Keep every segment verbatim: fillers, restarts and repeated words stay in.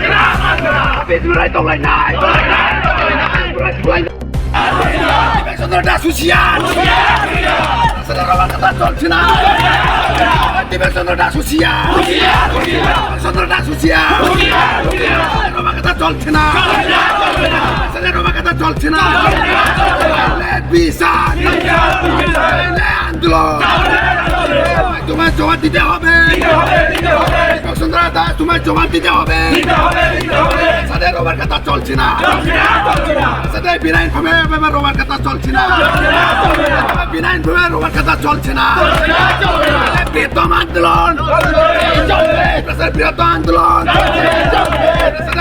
বিজেপি রায় তলায় নাই। Dipakchandra Das হুঁশিয়ার। Roman Katta চলছে না। Dipakchandra Das হুঁশিয়ার। Dipakchandra Das হুঁশিয়ার। Roman Katta চলছে না। Roman Katta চলছে না। বিচার। আন্দোলন। তোমায় জবাব দিতে হবে। Dipakchandra Das, তোমায় জবাব দিতে হবে। Roman Katta চলছে না। Roman Katta চলছে না। বিনা ইনফর্মে এভাবে Roman Katta চলছে না। বিনা ইনফর্মে Roman Katta চলছে না। বৃহত্তম আন্দোলন। বৃহত্তম আন্দোলন।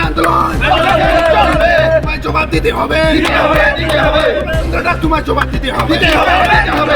আন্দোলন। জবাব দিতে হবে। দিতে হবে, দিতে হবে। সঞ্জয় দাস, তোমায় জবাব দিতে হবে। দিতে হবে, দিতে হবে।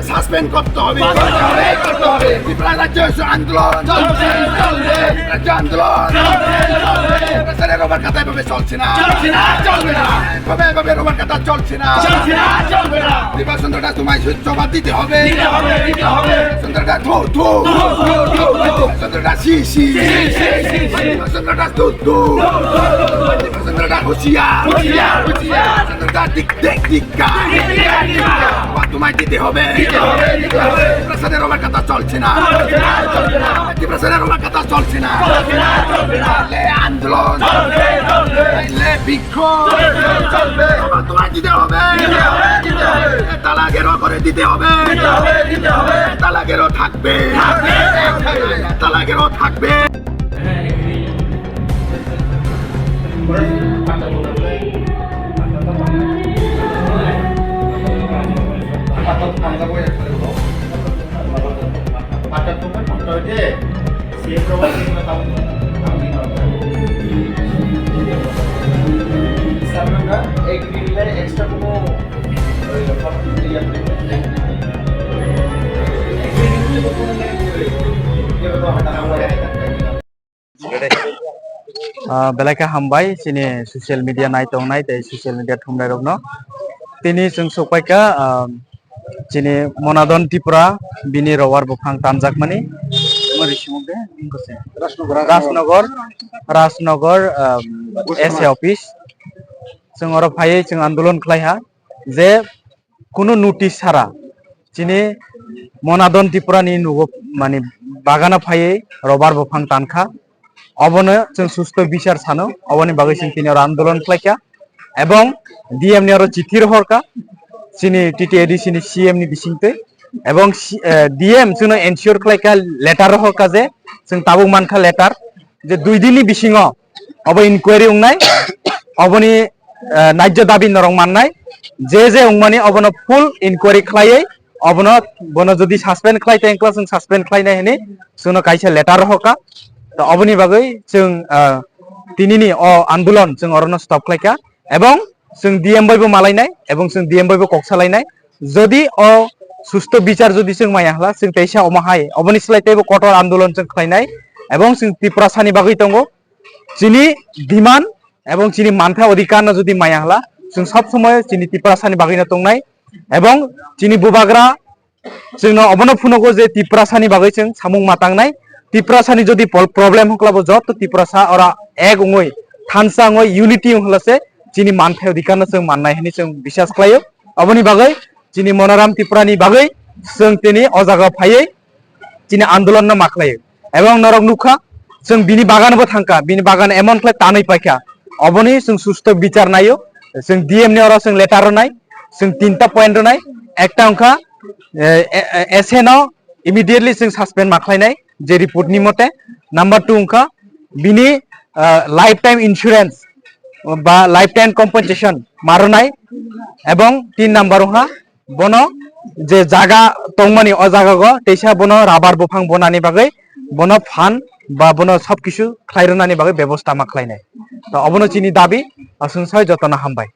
সাসপেন্ড করতে হবে। করতে হবে, করতে হবে। ত্রিপুরা রাজ্য আন্দোলন চলছে, চলবে। রাজ্য আন্দোলন চলবে, চলবে। ত্রিপুরা রাজ্যের রবার কাতা এভাবে চলছে না। চলছে না, চলবে না। এভাবে, এভাবে রবার কাতা চলছে না। চলছে না, চলবে না। ত্রিপুরা সঞ্জয় দাস, তোমায় জবাব দিতে হবে। দিতে হবে, দিতে হবে। সঞ্জয় দাস, ধুর, ধুর। ধুর, ধুর, ধুর, ধুর। সঞ্জয় দাস, সি, সি। সি, সি, সি, সি। সঞ্জয় দাস, ধুর, ধুর। ধুর, ধুর, ধুর, ধুর। সঞ্জয় দাস, হুঁশিয়ার। হুঁশিয়ার, হুঁশিয়ার। সঞ্জয় দাস, ধিক, ধিক, ধিক্কার। ধিক, ধিক, ধিক্কার। তোমায় দিতে হবে। দিতে হবে, দিতে হবে। ত্রিপুরা রাজ্যের রবার কাতা চলছে না। চলছে না, চলছে না। ত্রিপুরা রাজ্যের রবার কাতা চলছে না। চলছে না, চলছে না। নাইলে আন্দোলন। চলবে, চলবে। নাইলে বিক্ষোভ। চলবে, চলবে। তোমায় দিতে হবে। দিতে হবে, দিতে হবে। তালা ঘেরাও করে দিতে হবে। দিতে হবে, দিতে হবে। তালা ঘেরাও থাকবে। থাকবে, থাকবে। তালা ঘেরাও থাকবে। Ah, belai khe hambai chini social media nai tongnai tei social media thumnai rokno. Tini chwng sokpai kha, ah, chini Monadon Tripura bini robar buphang tanjakmani. Omo ri simuk de, bini kose. Rajnagar. Rajnagar, Rajnagar, ah, S A office. Chwng oro phaiwi chwng andolon khlai ha je kunu notice sara chini Monadon Tripura ni nugo mani bagana phaiwi robar buphang tankha. Obono chwng susto bichar sano, oboni bagwi chwng tini oro andolon khlaikha. Ebong D M ni oro chithi rohorkha, chini T T A D C ni C M ni bisingtwi. Ebong si-, eh, D M chwngno ensure khlaikha, letter rohorkha je chwng tabuk mankha letter je dui din ni bisingo obo inquiry wngnai, oboni, eh, naijjo dabi norok mannai, je je wngmani obono full inquiry khlaiwi, obono, bono jodi suspend khlai tei wngkla chwng suspend khlainai hwnwi chwngno kaisa letter rohorkha. To oboni bagwi chwng, ah, tinini o andolon chwng orono stop khlaikha, ebong chwng D M bai bo malainai, ebong chwng D M bai bo kok salainai. Jodi o susto bichar jodi chwng maya hwla, chwng teisa omo hai, oboni slai teibo kotor andolon chwng khlainai, ebong chwng Tiprasani bagwi tongo. Chini demand ebong chini mantha odhikar no jodi maya hwla, chwng sob somoi chini Tiprasani bagwi no tongnai, ebong chini bubagra chwngno obono phunugo je Tiprasani bagwi chwng samung ma tangnai. Tiprasani jodi pol-, problem hwnkla bo joto Tiprasa ora ek wngwi, thansa wngwi, unity wngkhlase chini mantha odhikar no chwng mannai hwnwi chwng biswas khlaio. Oboni bagwi chini Monoram Tripura ni bagwi chwng tini o jaga phaiwi chini andolon no ma khlaio. Ebong norok nukha, chwng bini bagan bo thangkha, bini bagan emon khlai tanwi paikha. Oboni chwng susto bichar naio, chwng D M ni oro chwng letter rwnai, chwng tinta point rwnai, ekta wngkha, eh, eh, eh, S A no immediately chwng suspend ma khlainai, je report ni mote. Number two wngkha, bini, ah, lifetime insurance ba lifetime compensation ma rwnai, ebong tin number wngkha, bono je jaga tongmani o jagago teisa bono rabar buphang bonani bagwi bono phan ba bono sob kisu khlai rwnani bagwi bebosta ma khlainai. To obono chini dabi, aswng sai jotono hambai.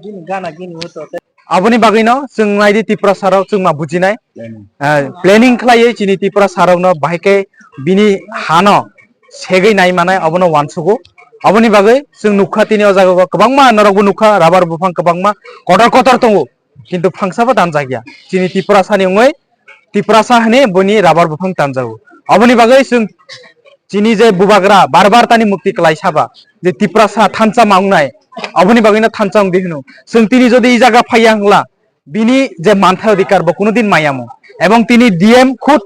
Gini gana gini o to te. Aboni bagwino chwng naidi Tiprasa rok chwng ma bujinai. Planning. Ah, planning khlaiwi chini Tiprasa rokno bahai khe bini hano segwi nai manai obono uansugo. Aboni bagwi chwng nukha tini o jagao kwbangma norokbo nukha rabar buphang kwbangma kotor kotor tongo. Kintu phangsabo tanjakya. Chini Tiprasani wngwi Tiprasa hwnwi boni rabar buphang tanjago. Aboni bagwi chwng chini je bubagra bar bar tani mukti kwlai saba je Tiprasa thansa ma wngnai, aboni bagwino thansa wngdi hwno. Chwng tini jodi i jaga phaiya hwnkla bini je mantha odhikar bo kuno din maiyamu. Ebong tini D M khud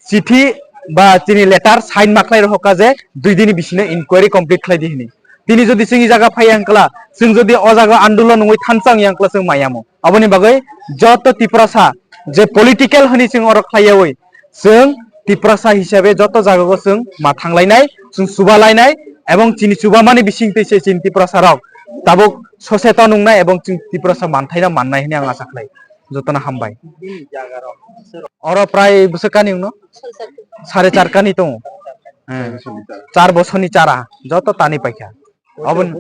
chithi ba tini letter sign ma khlai rohorkha je dui dini bisino inquiry complete khlai di hwnwi. Tini jodi chwng i jaga phaiya hwnkla, chwng jodi o jaga andolon wngwi thansa wngya hwnkla chwng maiyamu. Aboni bagwi joto Tiprasa je political hwnwi chwng oro khlaiyawi, chwng Tiprasa hisabe joto jagao chwng ma thanglainai, chwng chubalainai, ebong chini chubamani bisingtwi se chini Tiprasa rok tabuk soseton wngnai ebong chwng Tiprasa manthaino mannai hwnwi ang acha khlai. Jotono hambai. Oro prai bwswk kani wngno? Sare char kani tongo. Eh, char bosoni chara, joto tani paikha. Aboni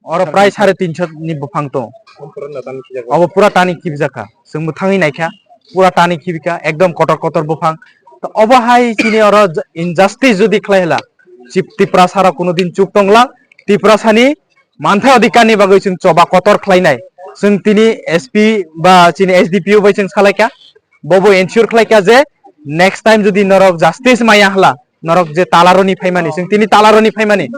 Oro prai sare tinsho ni buphang tong. Obo pura tani khibjak kha. Chwng mwthangwi naikha, pura tani khibikha, ekdom kotor kotor buphang. To obo hai chini oro j-, injustice jodi khlai hwla, Tip-, Tiprasa rok kuno din chuk tonglang, Tiprasa ni manthai odhikar ni bagwi chwng choba kotor khlainai. Chwng tini S P ba chini S D P O bai chwng salaikha, bobo ensure khlaikha je next time jodi norok justice maya hwla, norok je talaroni phaimani, chwng tini talaroni phaimani,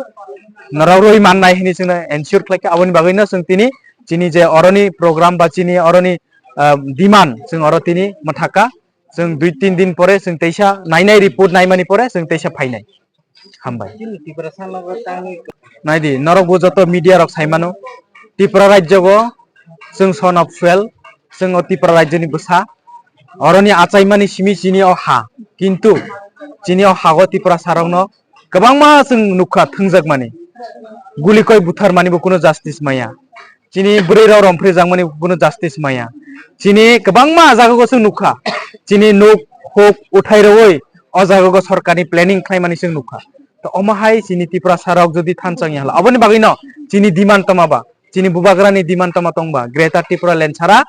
norok roi mannai hini chwngno ensure khlaikha. Aboni bagwino chwng tini chini je oroni program ba chini oroni, ah, demand chwng oro tini mwthakha. Chwng dui tin din pore chwng teisa nainai, report naimani pore chwng teisa phainai. Hambai. Naidi, norok bo joto media rok sai mano, Tripura rajyo go chwng son of soil, chwng o Tripura rajyo ni bwsa, oroni achaimani simi chini o ha, kintu chini o hago Tiprasa rokno kwbangma chwng nukha thwngjak mani, guli koi buthar mani bo kuno justice maya, chini bwrwi rok romphri jak mani bo kuno justice maya, chini kwbangma jaga go chwng nukha, chini nuk huk uthai rwi o jaga go sorkarni planning khlai mani chwng nukha. To omo hai chini Tiprasa rok jodi thansa wngya hwla, aboni bagwi no chini demand toma ba, chini bubagrani demand toma tong ba, Greater Tipraland sara,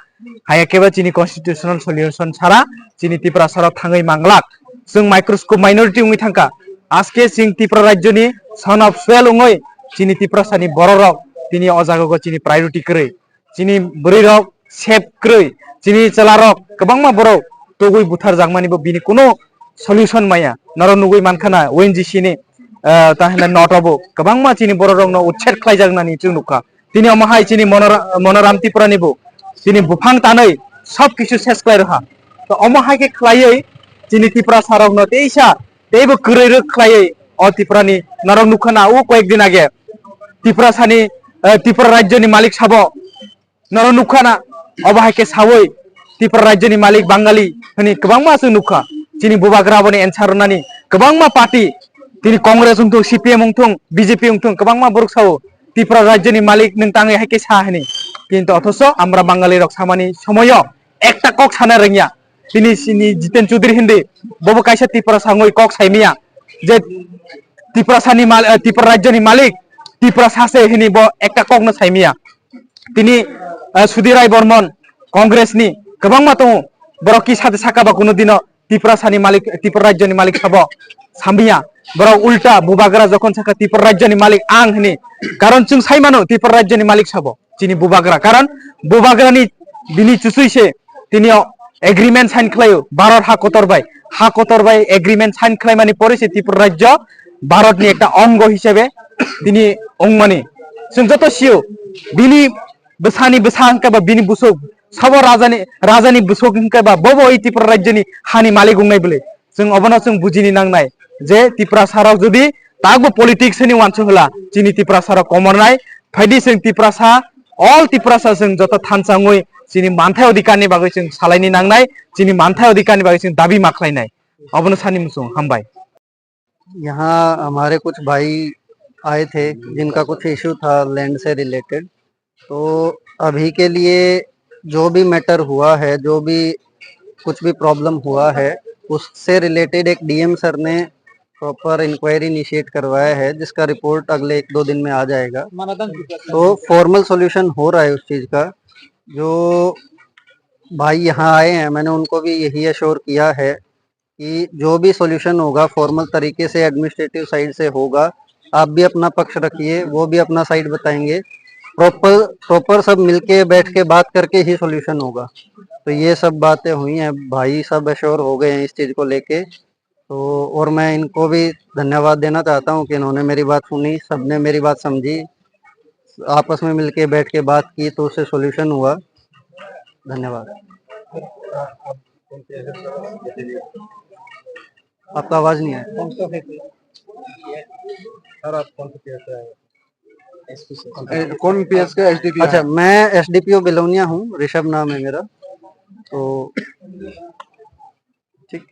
haya khe ba chini constitutional solution sara chini Tiprasa rok thangwi manglak. Chwng microscope minority wngwi thangkha. Aske chwng Tripura rajyoni son of soil wngwi chini Tiprasani bororok tini o jaga go chini priority kwrwi. Chini bwrwi rok sep kwrwi, chini chwla rok kwbangma borok tugwi buthar jakmani bo bini kuno solution maya. Norok nugwi mankha na O N G C ni, ah, ta hwnle noto bo kwbangma chini borok rokno utset khlai jaknani chwng nukha. Tini omo hai chini Monora-, Monoram Tripura ni bo chini buphang tanwi sob kisu ses khlai rwkha. To omo hai khe khlaiwi chini Tiprasa rokno teisa teibo kwrwi rwk khlaiwi o Tripura ni norok nukha na o koyek din age Tiprasa ni, eh, Tripura rajyo ni malik sabo norok nukha na, obo hai khe sawi Tripura rajyo ni malik Bangali hwnwi kwbangma chwng nukha. Chini bubagra aboni answer rwnani kwbangma party, tini Congress wngthung, C P M wngthung, B J P wngthung, kwbangma borok sao Tripura rajyo ni malik nwng tangwi hai khe sa hwnwi. Kintu othocho amra Bangali rok samani somoyo ekta kok sana rwngya. Tini sini Jiten Chaudhary hindi, bobo kaisa Tiprasa wngwi kok saimaya je Tiprasa ni mal-, eh, Tripura rajyo ni malik Tiprasa se hwnwi bo ekta kokno saimaya. Tini, eh, Sudhir Rai Bormon, Congress ni kwbangma tongo, borok ki sate saka ba kuno dino Tiprasa ni malik, Tripura rajyo ni malik sabo sambiya. Borok ulta bubagra jokhon saka Tripura rajyo ni malik ang hwnwi, karon chwng sai mano Tripura rajyo ni malik sabo chini bubagra, karon bubagra ni bini chuchwi se tini o agreement sign khlaio Bharat ha kotor bai, ha kotor bai agreement sign khlaimani pore se Tripura rajyo Bharat ni ekta ongo hisabe tini ongmani. Chwng joto sio, bini bwsani bwsa hwnkhe ba bini busuk, sabo rajani, rajani busuk hwnkhe ba bobo oi Tripura rajyoni hani malik wngnai bwle. Chwng obono chwng bujini nangnai je Tiprasa rok jodi takbo politics ni uansuk hwla chini Tiprasa rok komornai, phaidi chwng Tiprasa, all Tiprasa chwng joto thansa wngwi chini manthai odhikar ni bagwi chwng salaini nangnai, chini manthai odhikar ni bagwi chwng dabi ma khlainai. Obono sani muchung, hambai. यहाँ हमारे कुछ भाई आए थे जिनका कुछ इशू था लैंड से रिलेटेड। तो अभी के लिए जो भी मैटर हुआ है, जो भी कुछ भी प्रॉब्लम हुआ है, उससे रिलेटेड एक डीएम सर ने प्रॉपर इंक्वायरी इनिशिएट करवाया है, जिसका रिपोर्ट अगले एक दो दिन में आ जाएगा। तो फॉर्मल सॉल्यूशन हो रहा है उस चीज़ का। जो भाई यहाँ आए हैं, मैंने उनको भी यही अश्योर किया है कि जो भी सॉल्यूशन होगा फॉर्मल तरीके से एडमिनिस्ट्रेटिव साइड से होगा। आप भी अपना पक्ष रखिए, वो भी अपना साइड बताएंगे। प्रॉपर, प्रॉपर सब मिलके बैठ के बात करके ही सॉल्यूशन होगा। तो ये सब बातें हुई हैं भाई, सब अश्योर हो गए हैं इस चीज़ को लेके। तो और मैं इनको भी धन्यवाद देना चाहता हूँ कि इन्होंने मेरी बात सुनी, सबने मेरी बात समझी, आपस में मिलके बैठ के बात की तो उससे सॉल्यूशन हुआ। धन्यवाद। आपका आवाज नहीं आया। सर, आप कौन से पीएस से आए हो? ए, कौन पीएस का? एसडीपीओ। अच्छा, मैं एसडीपीओ बिलोनिया हूँ, ऋषभ नाम है मेरा। तो ठीक।